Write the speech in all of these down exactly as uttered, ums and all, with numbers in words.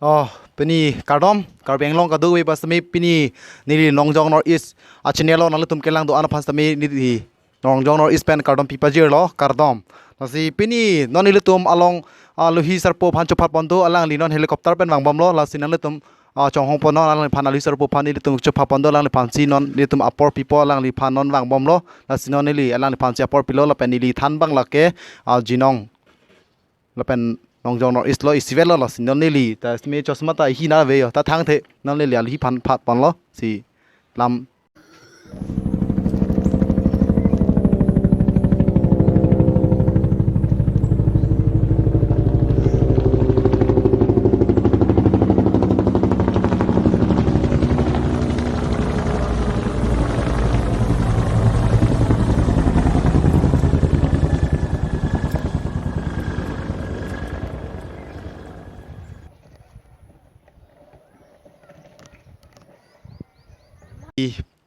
Oh, pini kardom, Karbi Anglong kadokave aphan sitame pini neli Nongjong North East a channel lo nanglitum kelang do-an aphan sitame neli Nongjong North East pen kardom pipajirlo, kardom. Lasi pini non ilitum along, ah, Luhi Sarpo aphan chophat pon do, alangli non helicopter pen vangbomlo, lasi nanglitum, ah, chonghong pon non alangliphan, Luhi Sarpo aphan ilitum chophat pon do, alangliphan si non ilitum apor pipo, alangliphan non vangbomlo, lasi non neli alangliphan si apor pilo, lapen neli than abang lake, ah, Jinong. Lapen Nongjong North East lo, isivet lo, lasi non neli ta sitame chosma ta hi na ave yo, ta thangthe non neli alhi aphan phat ponlo, si lam.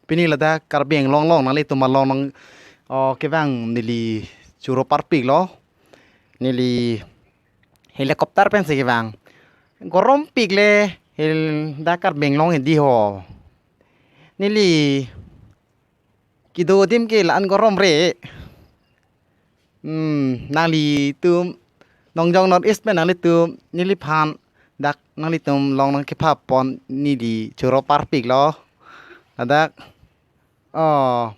Pini ladak Karbi Anglong along nanglitum along nang, oh, kevang neli choro parpiklo. Neli helicopter pensi kevang. Gorompik le hil dak Karbi Anglong hedi ho. Neli kedo adim ke la-an gorom re. Hmm, nanglitum Nongjong North East pen nanglitum neliphan dak nanglitum along nangkepha pon neli choro parpiklo. Ladak, oh,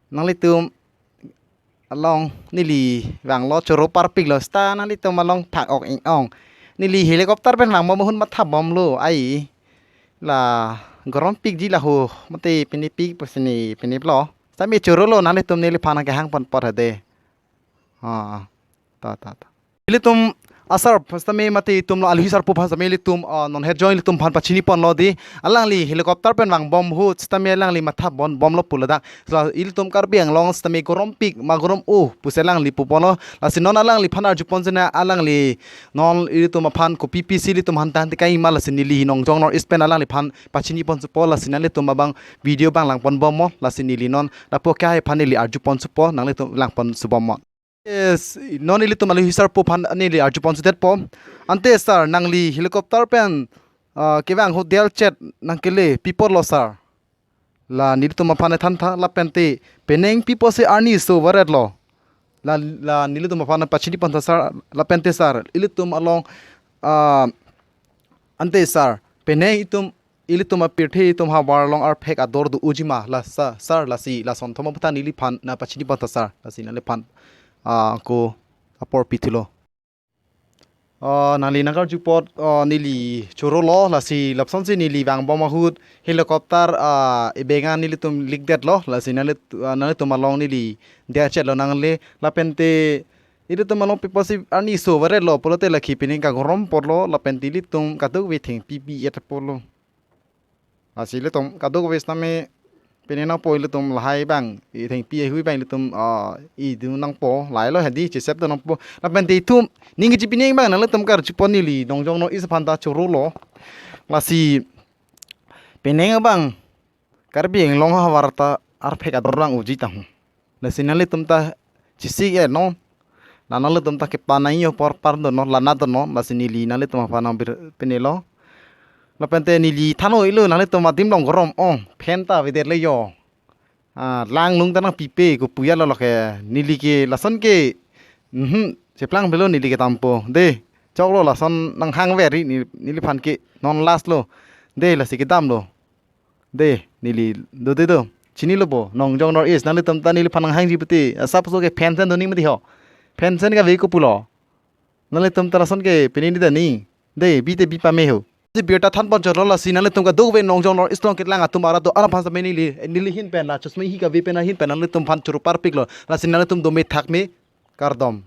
nanglitum along neli vanglo, choro parpiklo, seta nanglitum along phak-ok ing-ong. Neli helicopter pen vangbom ahut mathabomlo ai. La gorompikji la ho, mate pinepik pusi ne pineplo. Sitame chorolo, nanglitum neliphan nangkehang pon apot hedi. Ah, ta, ta, ta. Ilitum asar, sitame mate itum lo Luhi Sarpo aphan sitame ilitum, ah, non het join ilitum aphan pachini ponlo di. Alangli helicopter pen vangbom ahut sitame alangli mathabom bomlo pu ladak. La ilitum Karbi Anglong sitame gorompik ma gorom-o pusi alangli pu ponlo. Lasi non alangliphan arju pon sena alangli non ilitum aphan kopi pisi ilitum aphan than tekai ma, lasi neli Nongjong North East pen alangliphan pachini pon supo, lasi nanglitum abang video abang lang pon bomnon, lasi neli non lapu akhai aphan neli arju pon supo, nanglitum lang pon subomnon. Yes, non ilitum Luhi Sarpo aphan neli arju pon sudetpo. Ante sir, nangli helicopter pen, ah, kevang ahut Delchet nangkele pi apotlo sir? La nelitum aphan thantha, lapente penang pi apotsi arni so varetlo? La, la nelitum aphan pachini pontha sir, lapente sir, ilitum along, ah, ante sir, penang itum, ilitum apirthe itum havar along arphek ador do-oji ma, la sa, sir, lasi lason thom aphuthak neliphan nangpachini pontha sir, lasi nangliphan, ah, ko apor pithulo. Ah, nangli nangkarju apot, ah, neli chorolo, lasi lapusonsi neli vangbom ahut helicopter, ah, ebenga nelitum likdetlo, lasi nanglit-, ah, nanglitum along neli Delchetlo nangle, lapente ilitum along pi apotsi arni so varetlo pulote lake penang kagorom apotlo, lapente ilitum kadokave thengpi pi-et apotlo. Lasi ilitum kadokave sitame pini nangpo, ilitum lahai abang, ithengpi ahui abang ilitum, ah, idun nangpo, lahai lo hedi, chesep dun nangpo. Lapente itum ning kechepi ning abang nanglitum karju pon neli Nongjong North East aphan ta chorolo. Lasi penang abang Karbi Anglong havar ta arphek ador vang-oji tahun. Lasi nanglitum ta chesik-etnon. La nanglitum ta kepanai apor pardunnon, lanat dunnon, lasi neli nanglitum aphan nang bir-, pinelo. Lapente neli than-o-iklo, nanglitum adim along gorom ong, fan ta avedet le yo. Ah, langlung ta nangpipe, kopuya lo lake, neli ke lason ke, mhm, cheplang pelo neli ke tampo. De, choklo lason nanghang veri, ne-, neliphan ke non last lo. De, lasi kedamlo. De, neli, do de do. Chinilo bo, Nongjong North East, nanglitum ta neliphan nanghangji pute. Asap so ke fan sen doni mati ho. Fan sen kave kopulo. Nanglitum ta lason ke pini ni dani. De, bite bi pame ho. Si birta than pon chotlo, lasi nanglitum kadokave Nongjong North East along kelang atum arat do-an aphan sitame neli, neli ahin pen la, chosma hi kave pen ahin pen nanglitum aphan choro parpiklo. Lasi nanglitum dome thakme, kardom.